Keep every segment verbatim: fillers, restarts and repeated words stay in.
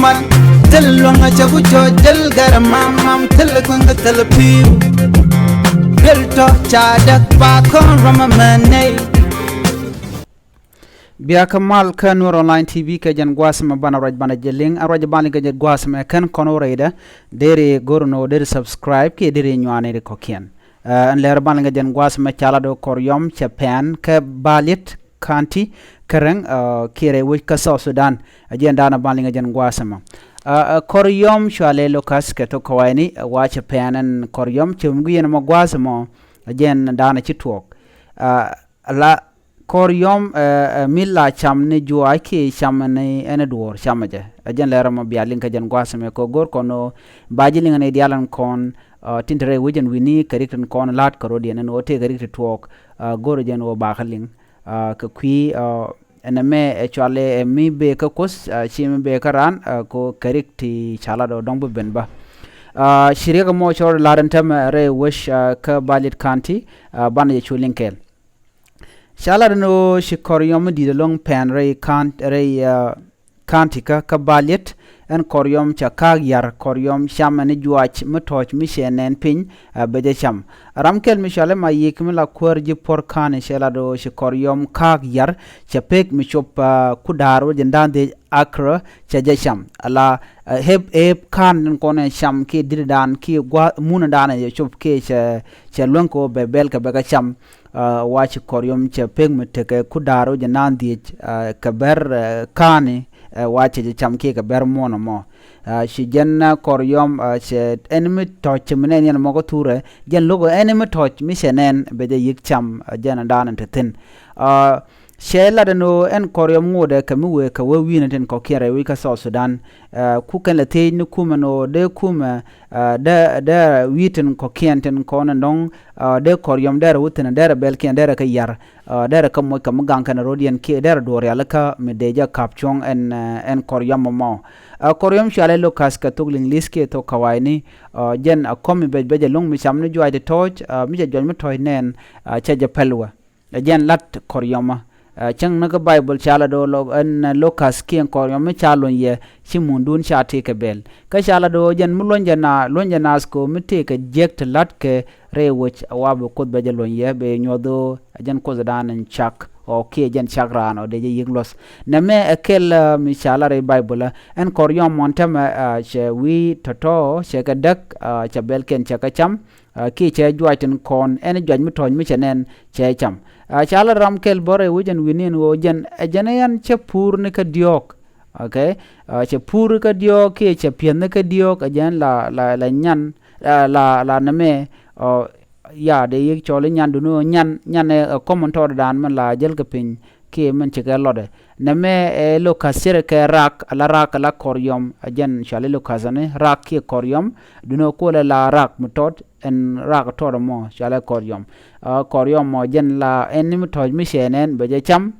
Mal, thil luäŋ a cɛ ku cɔ jɛl gɛr mam mam, thil kueŋ kɛ thil piu. Duel tɔ ca däk ba kɔn rɔm a mɛn nɛy. Bia kä mal kä Nuer Online T V kɛ jɛn gua̱a̱th mɛ banɛ ruac banɛ jɛ liŋ, a ruac banɛ liŋ kɛ jɛn gua̱a̱th mɛ kɛn kɔn wä rɛydɛ. Deri go̱r nɔ deri subscribe kiɛ deri nyuani ri kɔkiɛn. Ɛn lɛr banɛ liŋ kɛ jɛn gua̱a̱th mɛ ca la do Kɔryɔm cɛ pɛn kɛ Baliet County kärɛŋ kiɛ rɛy wec kä South Sudan. A jɛn danɛ banɛ liŋ kɛ jɛn gua̱a̱th mɛ. Kɔryɔm cualɛ Lucas kɛ thok kawayni wa cɛ pɛn ɛn Kɔryɔm cɛ mi guiɛn mɔ gua̱a̱th mɔ. A jɛn danɛ ci tuɔɔk. La Kɔryɔm mi la cam ni juaac kiɛ cam ni ɛn duɔ̱ɔ̱r cam jɛ. Ɛ jɛn lɛr mɔ bia liŋ kä jɛn gua̱a̱th mɛ kɛ go̱r kɔn ɣöö ba ji̱ liŋ ni diaal ɛn kɔn tin te rɛy wec ɛn wi̱ni kɛ rik tin kɔn la̱t kɛ rɔ̱diɛn ɛn ɣöö tëëkɛ rik ti tuɔɔk. Go̱r jɛn ɣöö bakä liŋ kɛ kui̱ ɛn ɛmɛ ɛ cual ɛ mi bee kä Kuoth ci mi bee kä raan ko kɛ rik ti ca lat ɣöö dɔ̱ŋ bi ben bä. Ci riɛk ɛmɔ cɔr la̱t ɛn tɛmɛ rɛy wec kä Baliet County. Banɛ jɛ cu liŋ kɛɛl. Ca lat ni ɣöö ci Kɔryɔm mi di̱t ɛlɔ̱ŋ pɛn rɛy county kä kä Baliet. Ɛn Kɔryɔm ca ka̱a̱k yar Kɔryɔm cam ɛn i̱ juac mi tɔ̱ɔ̱c mi cɛ nɛn piny. Bɛ jɛ cam ram kɛl mi cɔal i̱ Mayik mi la kuäär ji̱ puɔ̱r ka̱n i̱ cɛ lat ɣöö ci Kɔryɔm ka̱a̱k yar cɛ pek mi cop ku da̱a̱r wä jɛ da̱a̱n dhiec akrä cɛ jɛ cam. Ala ëëp ëëp ka̱n tin kɔn ɛ cam kiɛ di̱tdan kiɛ gua̱a̱th mundan ɛ cop kiɛ cɛ luäŋ kɛ ɣöö bɛ bɛl kɛ bɛ kɛ cam. Wa ci Kɔryɔm cɛ pek mi tekɛ ku da̱a̱r wä jɛ naan dhiec kɛ bɛr ka̱ni. Wa cɛ jɛ cam kiɛ kɛ bɛr muɔ̱ɔ̱n ɛmɔ. Ci jɛn Kɔryɔm cɛ ɛn mi tɔ̱c ci mi nɛn yɛn mɔ kä thurɛ jɛn lo̱k ɛn mi tɔ̱c mi cɛ nɛn bɛ jɛ yi̱k cam. Jɛn ɛn da̱a̱n ɛn te thi̱n. Cɛ lat ɛn ɣöö ɛn Kɔryɔm ŋotdɛ kɛ mi wëë kɛ wee wi̱i̱nɛ tin kɔ̱kiɛn rɛy wec kä South Sudan. Ku kɛn lɛ thiec ni kumɛ ɛn ɣöö dee kumɛ dee wi̱i̱ tin kɔ̱kiɛn tin kɔn ɛn dɔ̱ŋ dee Kɔryɔm derɛ wä thi̱n derɛ bɛlkiɛn derɛ kɛ yar. Derɛ kä moc kɛ mi gaŋ kɛn rɔ̱diɛn kiɛ derɛ duɔ̱ɔ̱r rialikä mi dee jɛ ka̱p cuɔ̱ŋ ɛn ɛn Kɔryɔm ɛmɔ. Kɔryɔm cualɛ Lucas kɛ thok Liŋli̱th kiɛ thok kawayni. Jɛn a kɔm mi bɛc bɛc ɛlɔ̱ŋ mi cam ni juac ti tɔ̱ɔ̱c mi cɛ juac mi tɔ̱ɔ̱c nɛn cɛ jɛ pɛl wä. Ɛ jɛn lat Kɔryɔmä. Cäŋ ni kä Baibol ca lat ɣöö ɛn Lukas kiɛ Kɔryɔm mi ca luny yɛ ci mundun ca tëëkɛ bɛl. Kä ca lat ɣöö jɛn mi luɔ̱ny jɛ na luɔ̱ny jɛ naath kɛ ɣöö mi tëëkɛ jiäk ti la̱tkɛ rɛy wec a wa bi Kuoth bɛ jɛ luɔ̱ny yɛ bɛ nyuɔth ɣöö ɛ jɛn Kuothdan in cak ɔ kiɛ jɛn cak raan ɔ dee jɛ yi̱k luɔ̱th. Nɛmɛ ɛ kɛl mi ca lat rɛy Baibol ɛ ɛn Kɔryɔm mɔn tɛmɛ cɛ wi̱i̱ tɔ̱tɔ̱ cɛ kɛ däk cɛ bɛlkiɛn cɛ kɛ cam. Kiɛ cɛ juac tin kɔn ɛn juac mi tɔ̱ɔ̱c mi cɛ nɛn cɛ cam. Ca la ram kɛl bä rɛy wec ɛn wi̱ni ɛn ɣöö jɛn ɛ jɛn ɛ yɛn cɛ puur ni kä diɔ̱ɔ̱k. Okay. Cɛ puur ni kä diɔ̱ɔ̱k kiɛ cɛ piɛth ni kä diɔ̱ɔ̱k ɛ jɛn la la la nyan la la nɛmɛ. Ya dee yek cɔl i̱ nyan duni ɣöö nyan nyan ɛ kɔm in tɔɔtdan min la jäl kɛ piny kiɛ min cikɛ lɔtdɛ. Nɛmɛ ɛ Lukas cɛ rɛ kɛ rak ala rak ala Kɔryɔm ɛ jɛn cɔal i̱ Lukas ɛn rak kiɛ Kɔryɔm. Duni ɣöö kuɔlɛ la rak mi tɔt ɛn rak tɔt ɛmɔ cɔalɛ Kɔryɔm. Kɔryɔm mɔ jɛn la ɛn ni mi tɔ̱ɔ̱c mi cɛ nɛn bɛ jɛ cam.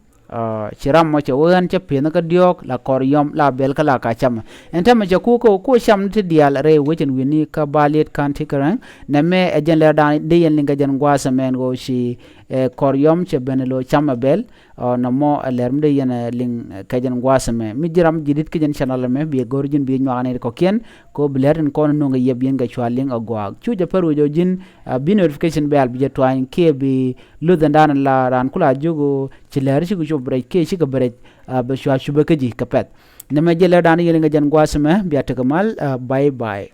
Ci ram mɔ cɛ wee ɛn cɛ pi̱eth ni kä diɔ̱ɔ̱k la Kɔryɔm la bɛl kä la ka cam. Ɛn tɛmɛ cɛ ku kä ku cam ni ti diaal rɛy wec ɛn wi̱ni kä Baliet County kärɛŋ. Nɛmɛ ɛ jɛn lɛr dan dee yɛn liŋ kɛ jɛn gua̱a̱th ɛmɛn ɣöö ci Kɔryɔm cɛ ben lo̱ cam ɛ bɛl. Nɔmɔ ɛ lɛr mi dee yɛn ɛ liŋ kɛ jɛn gua̱a̱th ɛmɛ mi ji̱ ram ji̱ di̱t kä jɛn channel ɛmɛ bi go̱r ji̱n bi nyuak ni kɔ̱kiɛn. Ko bi lɛr tin kɔn nuŋ kɛ yɛp yɛn kɛ cua liŋ a gua̱a̱k cu jɛ pär wec ɔ ji̱n. Bi notification bell bi jɛ tuany kiɛ bi luth ɛn dan la raan kula jiök ɣöö ci lɛr cikɛ cop rɛc kiɛ cikɛ bi rɛc. Bɛ cua cupɛ kä ji̱ kɛ pɛth. Nɛmɛ jɛ lɛr dan yɛn liŋ kɛ jɛn gua̱a̱th ɛmɛ bia tekɛ mal. Bye bye.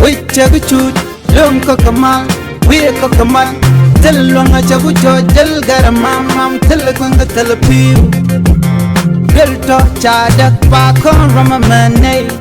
Wi̱c cɛ bi cuc luŋ kɔk kɛ mal wi̱i̱ kɔk kɛ mal. Thil luäŋ a cɛ ku cɔ jäl gɛr mam mam thil kueŋ kɛ thil pi̱i̱w. Duel tɔ ca däk ba kɔn rɔm a mɛn nɛy.